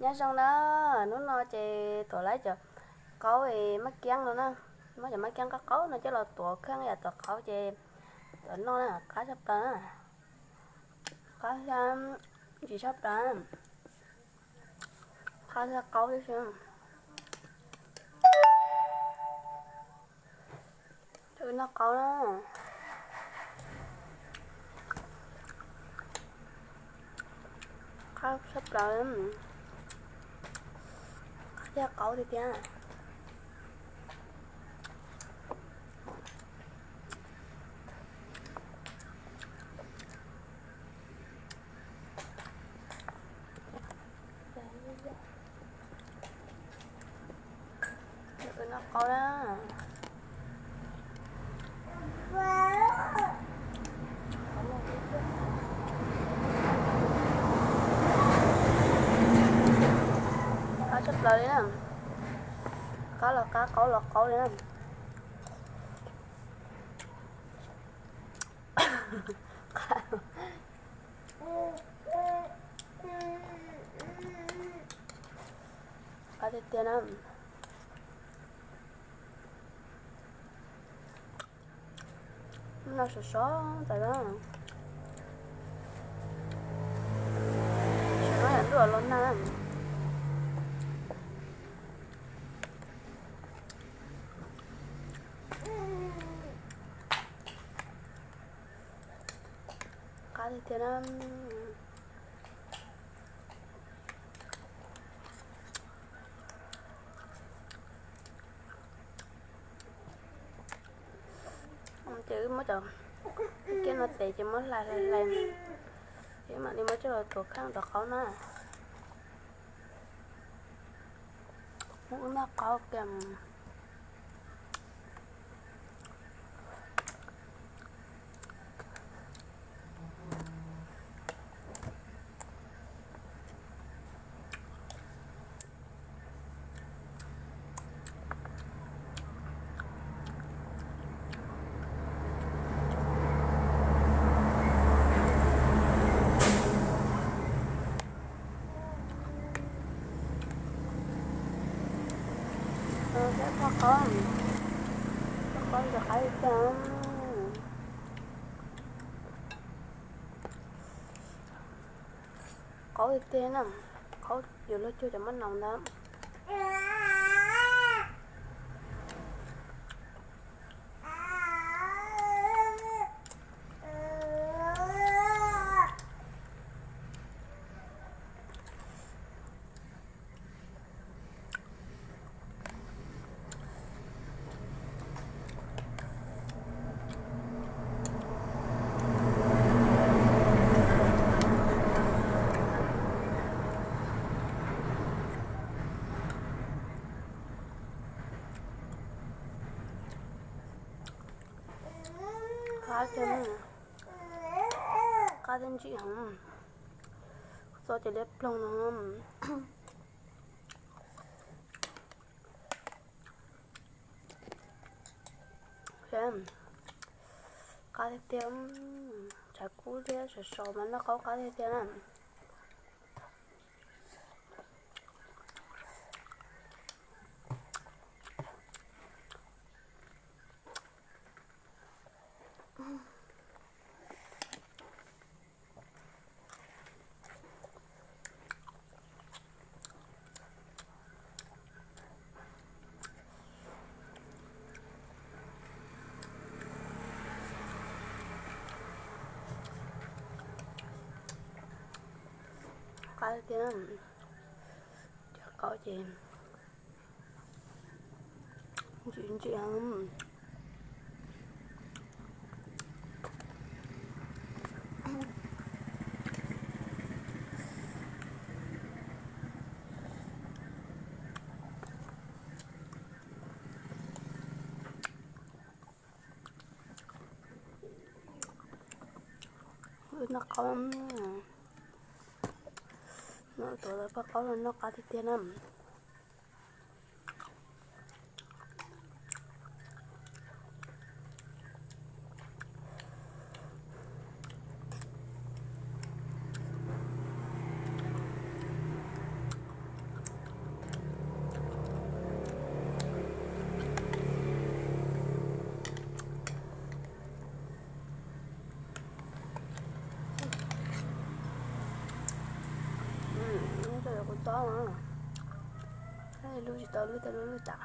Nyob zoo na, hnub no ces tuav lawv cov qaub maj kiab no na, muab cov maj kiab qaub qaub no coj los tuav kheej yam tuav qaub ces tuav noj na, qab tshaj plaws na, qab thiab ntsim tshaj plaws, qab thiab qaub tib si. Wb noj qaub na, qab tshaj plaws, qab thiab qaub tiag tiag. Wb noj qaub na. Qab tshaj plaws li na. Qab los qab, qaub los qaub li na. Qab tiag tiag na. Noj sov sov tas na. Sov no yam ntuj los nag. Qab tiag tiag na. Ces wb muab cov kiab no tes ces muab hlais hlais hlais, ces mam li muab coj los tuav kheej rau qaub na. Muab wb noj qaub kiag. Thoj qaub, thoj qaub ntxim qab tiag. Qaub tiag tiag na, qaub yuav luag cuag cov maj noos ntag. Qab tiag, qab thiab ntsim heev, txoj ces liab ploog no. Qab tiag tiag, tshav kub thiab sov sov mas noj qaub qab tiag tiag na. Qab tiag, cov qaub ces ntsim ntsim. Wb noj qaub, no tuav lawv paj qaub los noj qab tiag tiag na. Kuv tob no, lub tsis tau lub tej lub lub tas.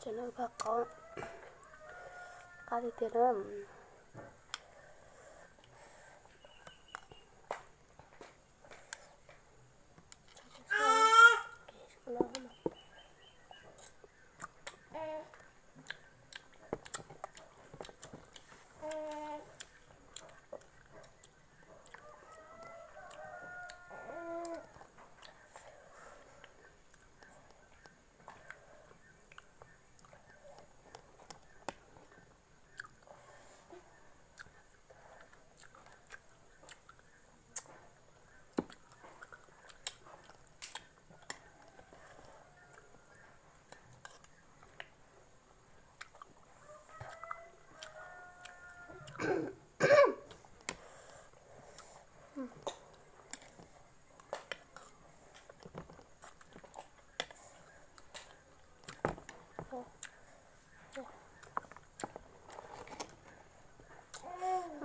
Ces no paj qaub qab tiag tiag na.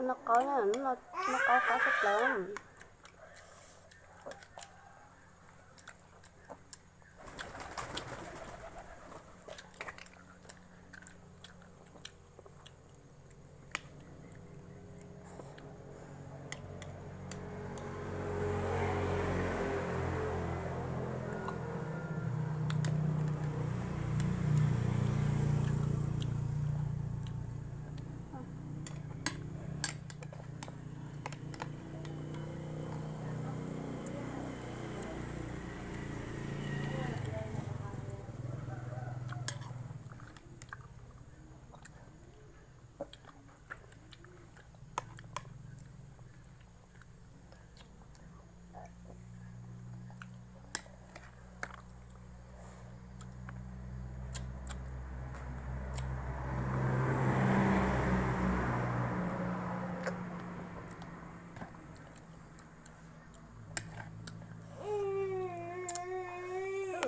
Noj qaub, noj qaub qab tshaj plaws.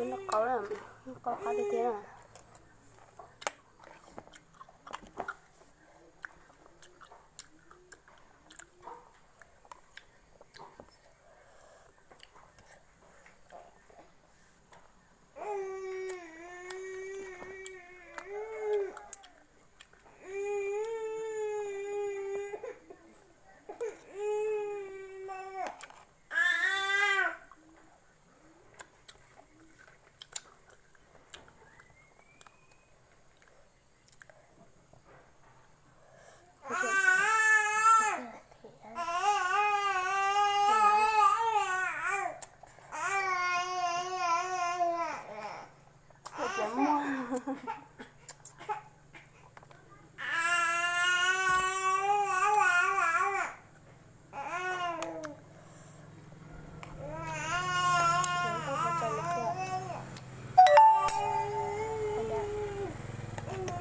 Noj qaub, noj qaub qab tiag tiag.